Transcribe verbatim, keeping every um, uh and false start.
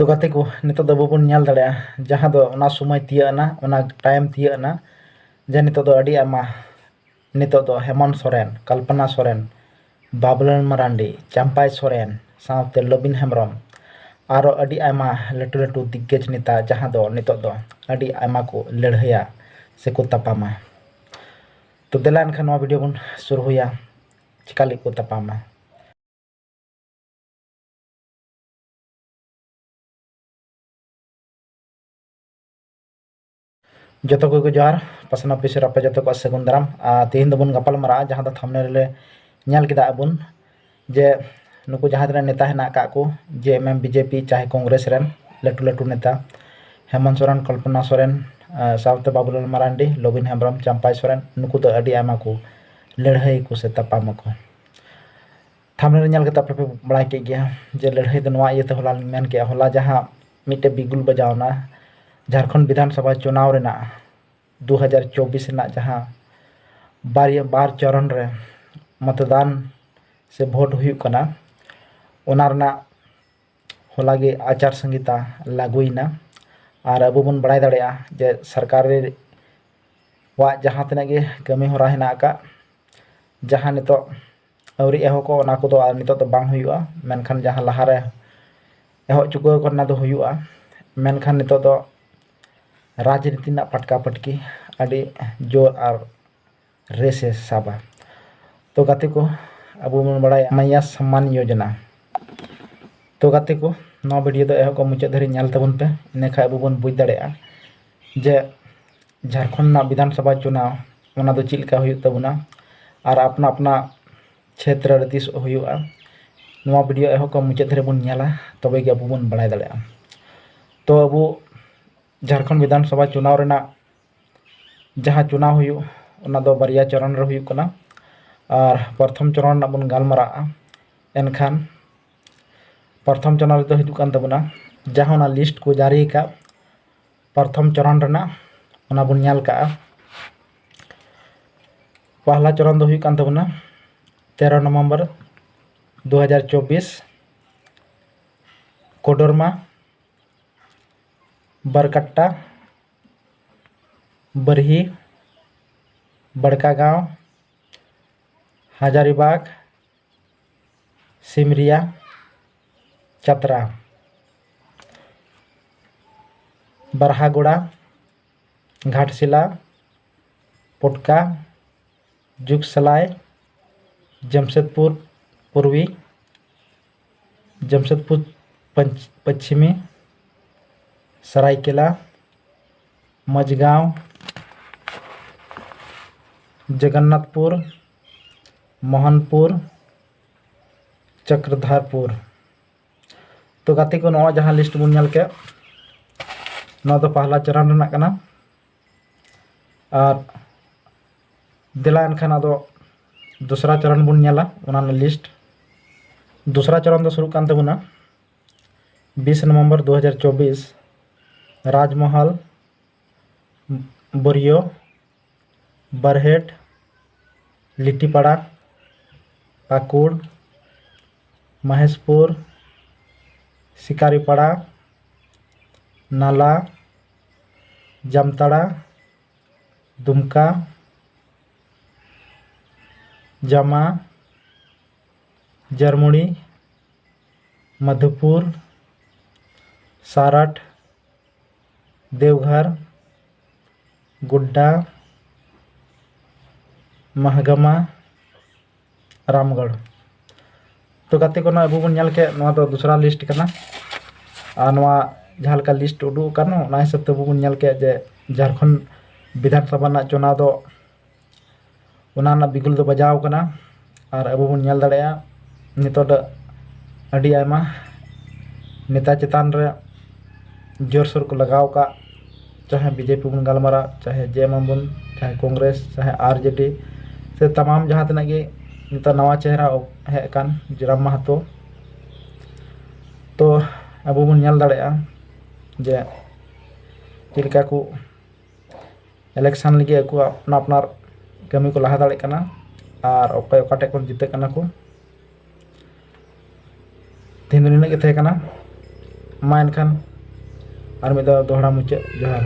ᱛᱚ ᱜᱟᱛᱮ ᱠᱚ, ᱱᱤᱛᱚᱜ ᱫᱚ ᱟᱵᱚ ᱵᱚᱱ ᱧᱮᱞ ᱫᱟᱲᱮᱭᱟᱜᱼᱟ, ᱡᱟᱦᱟᱸ ᱫᱚ ᱚᱱᱟ ᱥᱚᱢᱚᱭ ᱛᱤᱭᱟᱹᱜ ᱮᱱᱟ, ᱚᱱᱟ time ᱛᱤᱭᱟᱹᱜ ᱮᱱᱟ, ᱡᱮ ᱱᱤᱛᱚᱜ ᱫᱚ ᱟᱹᱰᱤ ᱟᱭᱢᱟ, ᱱᱤᱛᱚᱜ ᱫᱚ ᱦᱮᱢᱚᱱᱛ ᱥᱚᱨᱮᱱ, ᱠᱚᱞᱯᱚᱱᱟ ᱥᱚᱨᱮᱱ, ᱵᱟᱵᱩᱞᱟᱞ ᱢᱟᱨᱟᱱᱰᱤ, ᱪᱟᱢᱯᱟᱭ ᱥᱚᱨᱮᱱ, ᱥᱟᱶᱛᱮ ᱞᱚᱵᱤᱱ ᱦᱮᱢᱵᱨᱚᱢ, ᱟᱨᱚ ᱟᱹᱰᱤ ᱟᱭᱢᱟ ᱞᱟᱹᱴᱩ ᱞᱟᱹᱴᱩ ᱫᱤᱜᱽᱜᱚᱡᱽ ᱱᱮᱛᱟ, ᱡᱟᱦᱟᱸ ᱫᱚ ᱱᱤᱛᱚᱜ ᱫᱚ ᱟᱹᱰᱤ ᱟᱭᱢᱟ ᱠᱚ ᱞᱟᱹᱲᱦᱟᱹᱭᱟ ᱥᱮᱠᱚ ᱛᱟᱯᱟᱢᱟ᱾ ᱛᱚ ᱫᱮᱞᱟ ᱮᱱᱠᱷᱟᱱ ᱱᱚᱣᱟ video ᱵᱚᱱ ᱥᱩᱨᱩᱭᱟ, ᱪᱮᱠᱟ ᱞᱟᱹᱜᱤᱫ ᱠᱚ ᱛᱟᱯᱟᱢᱟ᱾ ᱡᱚᱛᱚ ᱠᱚᱜᱮ ᱡᱚᱦᱟᱨ, ᱯᱟᱥᱱᱟᱣ ᱯᱤᱥᱮᱨ ᱟᱯᱮ ᱡᱚᱛᱚ ᱠᱚᱣᱟᱜ ᱥᱟᱹᱜᱩᱱ ᱫᱟᱨᱟᱢ᱾ ᱟᱨ ᱛᱮᱦᱮᱧ ᱫᱚᱵᱚᱱ ᱜᱟᱯᱟᱞ ᱢᱟᱨᱟᱜᱼᱟ, ᱡᱟᱦᱟᱸ ᱫᱚ thumbnail ᱨᱮ ᱧᱮᱞ ᱠᱮᱫᱟ ᱵᱚᱱ, ᱡᱮ ᱱᱩᱠᱩ ᱡᱟᱦᱟᱸ ᱛᱤᱱᱟᱹᱜ ᱱᱮᱛᱟ ᱦᱮᱱᱟᱜ ᱟᱠᱟᱫ ᱠᱚ, JMM, BJP, ᱪᱟᱦᱮ ᱠᱚᱝᱜᱨᱮᱥ ᱨᱮᱱ ᱞᱟᱹᱴᱩ ᱞᱟᱹᱴᱩ ᱱᱮᱛᱟ, ᱦᱮᱢᱚᱱᱛ ᱥᱚᱨᱮᱱ, ᱠᱚᱞᱯᱚᱱᱟ ᱥᱚᱨᱮᱱ, ᱟᱨ ᱥᱟᱶᱛᱮ ᱵᱟᱵᱩᱞᱟᱞ ᱢᱟᱨᱟᱱᱰᱤ, ᱞᱚᱵᱤᱱ ᱦᱮᱢᱵᱨᱚᱢ, ᱪᱟᱢᱯᱟᱭ ᱥᱚᱨᱮᱱ, ᱱᱩᱠᱩ ᱫᱚ ᱟᱹᱰᱤ ᱟᱭᱢᱟ ᱠᱚ ᱞᱟᱹᱲᱦᱟᱹᱭ ᱟᱠᱚ ᱥᱮ ᱛᱟᱯᱟᱢ ᱟᱠᱚ᱾ Thumbnail ᱧᱮᱞ ᱠᱟᱛᱮ ᱟᱯᱮ ᱯᱮ ᱵᱟᱲᱟᱭ ᱠᱮᱫ ᱜᱮᱭᱟ ᱡᱮ ᱞᱟᱹᱲᱦᱟᱹᱭ ᱫᱚ ᱱᱚᱣᱟ ᱤᱭᱟᱹᱛᱮ ᱦᱚᱞᱟ ᱞᱤᱧ ᱢᱮᱱ ᱠᱮᱜᱼᱟ, ᱦᱚᱞᱟ ᱡᱟᱦᱟᱸ ᱢᱤᱫᱴᱮᱡ ᱵᱤᱜᱩᱞ ᱵᱟᱡᱟᱣ ᱮᱱᱟ ᱡᱷᱟᱲᱠᱷᱚᱸᱰ ᱵᱤᱫᱷᱟᱱ ᱥᱚᱵᱷᱟ ᱪᱩᱱᱟᱣ ᱨᱮᱱᱟᱜ ᱫᱩ ᱦᱟᱡᱟᱨ ᱪᱚᱵᱵᱤᱥ ᱨᱮᱱᱟᱜ ᱡᱟᱦᱟᱸ ᱵᱟᱨᱭᱟ, ᱵᱟᱨ ᱪᱚᱨᱚᱱ ᱨᱮ ᱢᱚᱛᱫᱟᱱ ᱥᱮ vote ᱦᱩᱭᱩᱜ ᱠᱟᱱᱟ, ᱚᱱᱟ ᱨᱮᱱᱟᱜ ᱦᱚᱞᱟ ᱜᱮ ᱟᱪᱟᱨ ᱥᱚᱝᱦᱤᱛᱟ ᱞᱟᱹᱜᱩᱭᱮᱱᱟ᱾ ᱟᱨ ᱟᱵᱚ ᱵᱚᱱ ᱵᱟᱲᱟᱭ ᱫᱟᱲᱮᱭᱟᱜᱼᱟ ᱡᱮ ᱥᱚᱨᱠᱟᱨ ᱨᱮᱣᱟᱜ ᱡᱟᱦᱟᱸ ᱛᱤᱱᱟᱹᱜ ᱜᱮ ᱠᱟᱹᱢᱤ ᱦᱚᱨᱟ ᱦᱮᱱᱟᱜ ᱟᱠᱟᱫ, ᱡᱟᱦᱟᱸ ᱱᱤᱛᱚᱜ ᱟᱹᱣᱨᱤ ᱮᱦᱚᱵ ᱠᱚᱜ, ᱚᱱᱟ ᱠᱚᱫᱚ ᱟᱨ ᱱᱤᱛᱚᱜ ᱫᱚ ᱵᱟᱝ ᱦᱩᱭᱩᱜᱼᱟ, ᱢᱮᱱᱠᱷᱟᱱ ᱡᱟᱦᱟᱸ ᱞᱟᱦᱟᱨᱮ ᱮᱦᱚᱵ ᱪᱩᱠᱟᱹᱣ ᱟᱠᱟᱱ, ᱚᱱᱟ ᱫᱚ ᱦᱩᱭᱩᱜᱼᱟ᱾ ᱢᱮᱱᱠᱷᱟᱱ ᱱᱤᱛᱚᱜ ᱫᱚ ᱨᱟᱡᱽᱱᱤᱛᱤ ᱨᱮᱱᱟᱜ ᱯᱟᱴᱠᱟ ᱯᱟᱴᱠᱤ ᱟᱹᱰᱤ ᱡᱳᱨ ᱟᱨ ᱨᱮᱥ ᱮ ᱥᱟᱵᱟ᱾ ᱛᱚ ᱜᱟᱛᱮ ᱠᱚ, ᱟᱵᱚ ᱵᱚᱱ ᱵᱟᱲᱟᱭᱟ ᱢᱟᱭᱟ ᱥᱚᱢᱢᱟᱱ ᱭᱳᱡᱚᱱᱟ᱾ ᱛᱚ ᱜᱟᱛᱮ ᱠᱚ, ᱱᱚᱣᱟ video ᱫᱚ ᱮᱦᱚᱵ ᱠᱷᱚᱱ ᱢᱩᱪᱟᱹᱫ ᱫᱷᱟᱹᱨᱤᱡ ᱧᱮᱞ ᱛᱟᱵᱚᱱ ᱯᱮ, ᱤᱱᱟᱹ ᱠᱷᱟᱱ ᱟᱵᱚ ᱵᱚᱱ ᱵᱩᱡᱽ ᱫᱟᱲᱮᱭᱟᱜᱼᱟ ᱡᱮ ᱡᱷᱟᱲᱠᱷᱚᱸᱰ ᱨᱮᱱᱟᱜ ᱵᱤᱫᱷᱟᱱ ᱥᱚᱵᱷᱟ ᱪᱩᱱᱟᱣ, ᱚᱱᱟ ᱫᱚ ᱪᱮᱫ ᱞᱮᱠᱟ ᱦᱩᱭᱩᱜ ᱛᱟᱵᱚᱱᱟ ᱟᱨ ᱟᱯᱱᱟ ᱟᱯᱱᱟ ᱪᱷᱮᱛᱨᱚ ᱨᱮ ᱛᱤᱥ ᱦᱩᱭᱩᱜᱼᱟ, ᱱᱚᱣᱟ video ᱮᱦᱚᱵ ᱠᱷᱚᱱ ᱢᱩᱪᱟᱹᱫ ᱫᱷᱟᱹᱨᱤᱡ ᱵᱚᱱ ᱧᱮᱞᱟ, ᱛᱚᱵᱮ ᱜᱮ ᱟᱵᱚ ᱵᱚᱱ ᱵᱟᱲᱟᱭ ᱫᱟᱲᱮᱭᱟᱜᱼᱟ᱾ ᱛᱚ ᱟᱵᱚ ᱡᱷᱟᱲᱠᱷᱚᱸᱰ ᱵᱤᱫᱷᱟᱱ ᱥᱚᱵᱷᱟ ᱪᱩᱱᱟᱣ ᱨᱮᱱᱟᱜ ᱡᱟᱦᱟᱸ ᱪᱩᱱᱟᱣ ᱦᱩᱭᱩᱜ, ᱚᱱᱟ ᱫᱚ ᱵᱟᱨᱭᱟ ᱪᱚᱨᱚᱱ ᱨᱮ ᱦᱩᱭᱩᱜ ᱠᱟᱱᱟ᱾ ᱟᱨ ᱯᱨᱚᱛᱷᱚᱢ ᱪᱚᱨᱚᱱ ᱨᱮᱱᱟᱜ ᱵᱚᱱ ᱜᱟᱞᱢᱟᱨᱟᱜᱼᱟ᱾ ᱮᱱᱠᱷᱟᱱ ᱯᱨᱚᱛᱷᱚᱢ ᱪᱚᱨᱚᱱ ᱨᱮᱫᱚ ᱦᱤᱡᱩᱜ ᱠᱟᱱ ᱛᱟᱵᱚᱱᱟ ᱡᱟᱦᱟᱸ ᱚᱱᱟ list ᱠᱚ ᱡᱟᱹᱨᱤ ᱟᱠᱟᱫ ᱯᱨᱚᱛᱷᱚᱢ ᱪᱚᱨᱚᱱ ᱨᱮᱱᱟᱜ, ᱚᱱᱟ ᱵᱚᱱ ᱧᱮᱞ ᱠᱟᱜᱼᱟ᱾ ᱯᱟᱦᱞᱟ ᱪᱚᱨᱚᱱ ᱫᱚ ᱦᱩᱭᱩᱜ ᱠᱟᱱ ᱛᱟᱵᱚᱱᱟ ᱛᱮᱨᱚ ᱱᱚᱵᱷᱮᱢᱵᱚᱨ ᱫᱩ ᱦᱟᱡᱟᱨ ᱪᱚᱵᱵᱤᱥ, ᱠᱳᱰᱚᱨᱢᱟ ᱵᱟᱨᱠᱟᱴᱴᱟ, ᱵᱟᱨᱦᱤ, ᱵᱟᱲᱠᱟᱜᱟᱸᱣ, ᱦᱟᱡᱟᱨᱤᱵᱟᱜᱽ, ᱥᱤᱢᱨᱤᱭᱟ, ᱪᱟᱛᱨᱟ, ᱵᱟᱨᱦᱟᱜᱚᱲᱟ, ᱜᱷᱟᱴᱥᱤᱞᱟ, ᱯᱚᱴᱠᱟ, ᱡᱩᱜᱽᱥᱟᱞᱟᱭ, ᱡᱟᱢᱥᱮᱫᱽᱯᱩᱨ ᱯᱩᱨᱵᱤ, ᱡᱟᱢᱥᱮᱫᱽᱯᱩᱨ ᱯᱚᱪᱷᱤᱢᱤ, ᱥᱟᱨᱟᱭᱠᱮᱞᱟ, ᱢᱟᱡᱷᱜᱟᱸᱣ, ᱡᱚᱜᱚᱱᱱᱟᱛᱷᱯᱩᱨ, ᱢᱳᱦᱚᱱᱯᱩᱨ, ᱪᱚᱠᱨᱚᱫᱷᱟᱨᱯᱩᱨ᱾ ᱛᱚ ᱜᱟᱛᱮ ᱠᱚ, ᱱᱚᱣᱟ ᱡᱟᱦᱟᱸ ᱞᱤᱥᱴ ᱵᱚᱱ ᱧᱮᱞ ᱠᱮᱫ, ᱱᱚᱣᱟ ᱫᱚ ᱯᱟᱦᱞᱟ ᱪᱚᱨᱚᱱ ᱨᱮᱱᱟᱜ ᱠᱟᱱᱟ᱾ ᱟᱨ ᱫᱮᱞᱟ ᱮᱱᱠᱷᱟᱱ ᱟᱫᱚ ᱫᱚᱥᱨᱟ ᱪᱚᱨᱚᱱ ᱵᱚᱱ ᱧᱮᱞᱟ, ᱚᱱᱟ ᱨᱮᱱᱟᱜ ᱞᱤᱥᱴ᱾ ᱫᱚᱥᱨᱟ ᱪᱚᱨᱚᱱ ᱫᱚ ᱥᱩᱨᱩᱜ ᱠᱟᱱ ᱛᱟᱵᱚᱱᱟ ᱵᱤᱥ ᱱᱚᱵᱷᱮᱢᱵᱚᱨ ᱫᱩ ᱦᱟᱡᱟᱨ ᱪᱚᱵᱵᱤᱥ, ᱨᱟᱡᱽᱢᱚᱦᱚᱞ, ᱵᱳᱨᱤᱭᱳ, ᱵᱟᱨᱦᱮᱴ, ᱞᱤᱴᱤᱯᱟᱲᱟ, ᱯᱟᱹᱠᱩᱲ, ᱢᱚᱦᱮᱥᱯᱩᱨ, ᱥᱤᱠᱟᱨᱤᱯᱟᱲᱟ, ᱱᱟᱞᱟ, ᱡᱟᱢᱛᱟᱲᱟ, ᱫᱩᱢᱠᱟ, ᱡᱟᱢᱟ, ᱡᱟᱨᱢᱩᱲᱤ, ᱢᱟᱫᱷᱩᱯᱩᱨ, ᱥᱟᱨᱟᱴ, ᱫᱮᱣᱜᱷᱚᱨ, ᱜᱳᱰᱰᱟ, ᱢᱟᱦᱜᱟᱢᱟ, ᱨᱟᱢᱜᱚᱲ᱾ ᱛᱚ ᱜᱟᱛᱮ ᱠᱚ, ᱱᱚᱣᱟ ᱟᱵᱚ ᱵᱚᱱ ᱧᱮᱞ ᱠᱮᱫ, ᱱᱚᱣᱟ ᱫᱚ ᱫᱚᱥᱨᱟ ᱞᱤᱥᱴ ᱠᱟᱱᱟ᱾ ᱟᱨ ᱱᱚᱣᱟ ᱡᱟᱦᱟᱸ ᱞᱮᱠᱟ ᱞᱤᱥᱴ ᱩᱰᱩᱠ ᱟᱠᱟᱱ, ᱚᱱᱟ ᱦᱤᱥᱟᱹᱵ ᱛᱮ ᱟᱵᱚ ᱵᱚᱱ ᱧᱮᱞ ᱠᱮᱫ ᱡᱮ ᱡᱷᱟᱲᱠᱷᱚᱸᱰ ᱵᱤᱫᱷᱟᱱ ᱥᱚᱵᱷᱟ ᱨᱮᱱᱟᱜ ᱪᱩᱱᱟᱣ ᱫᱚ ᱚᱱᱟ ᱨᱮᱱᱟᱜ ᱵᱤᱜᱩᱞ ᱫᱚ ᱵᱟᱡᱟᱣ ᱠᱟᱱᱟ᱾ ᱟᱨ ᱟᱵᱚ ᱵᱚᱱ ᱧᱮᱞ ᱫᱟᱲᱮᱭᱟᱜᱼᱟ, ᱱᱤᱛᱚᱜ ᱫᱚ ᱟᱹᱰᱤ ᱟᱭᱢᱟ ᱱᱮᱛᱟ ᱪᱮᱛᱟᱱ ᱨᱮ ᱡᱳᱨᱥᱳᱨ ᱠᱚ ᱞᱟᱜᱟᱣ ᱟᱠᱟᱫ, ᱪᱟᱦᱮ ᱵᱤᱡᱮᱯᱤ ᱵᱚᱱ ᱜᱟᱞᱢᱟᱨᱟᱜ, ᱪᱟᱦᱮ ᱡᱮ ᱮᱢ ᱵᱚᱱ, ᱪᱟᱦᱮ ᱠᱚᱝᱜᱨᱮᱥ, ᱪᱟᱦᱮ ᱟᱨ ᱡᱮ ᱰᱤ, ᱥᱮ ᱛᱟᱢᱟᱢ ᱡᱟᱦᱟᱸ ᱛᱤᱱᱟᱹᱜ ᱜᱮ ᱱᱮᱛᱟᱨ ᱱᱟᱣᱟ ᱪᱮᱦᱨᱟ ᱦᱮᱡ ᱟᱠᱟᱱ ᱡᱤᱨᱟᱢ ᱢᱟᱦᱟᱛᱚ᱾ ᱛᱚ ᱟᱵᱚ ᱵᱚᱱ ᱧᱮᱞ ᱫᱟᱲᱮᱭᱟᱜᱼᱟ ᱡᱮ ᱪᱮᱫ ᱞᱮᱠᱟ ᱠᱚ ᱤᱞᱮᱠᱥᱚᱱ ᱞᱟᱹᱜᱤᱫ ᱟᱠᱚᱣᱟᱜ ᱟᱯᱱᱟᱨ ᱟᱯᱱᱟᱨ ᱠᱟᱹᱢᱤ ᱠᱚ ᱞᱟᱦᱟ ᱫᱟᱲᱮᱭᱟᱜ ᱠᱟᱱᱟ ᱟᱨ ᱚᱠᱚᱭ ᱚᱠᱟ ᱴᱷᱮᱡ ᱠᱷᱚᱱ ᱡᱤᱛᱟᱹᱜ ᱠᱟᱱᱟ ᱠᱚ᱾ ᱛᱮᱦᱮᱧ ᱫᱚ ᱱᱤᱱᱟᱹᱜ ᱜᱮ ᱛᱟᱦᱮᱸ ᱠᱟᱱᱟ᱾ ᱢᱟ ᱮᱱᱠᱷᱟᱱ ᱟᱨ ᱢᱤᱫ ᱫᱷᱟᱣ ᱫᱚᱦᱲᱟ ᱢᱩᱪᱟᱹᱫ ᱡᱚᱦᱟᱨ᱾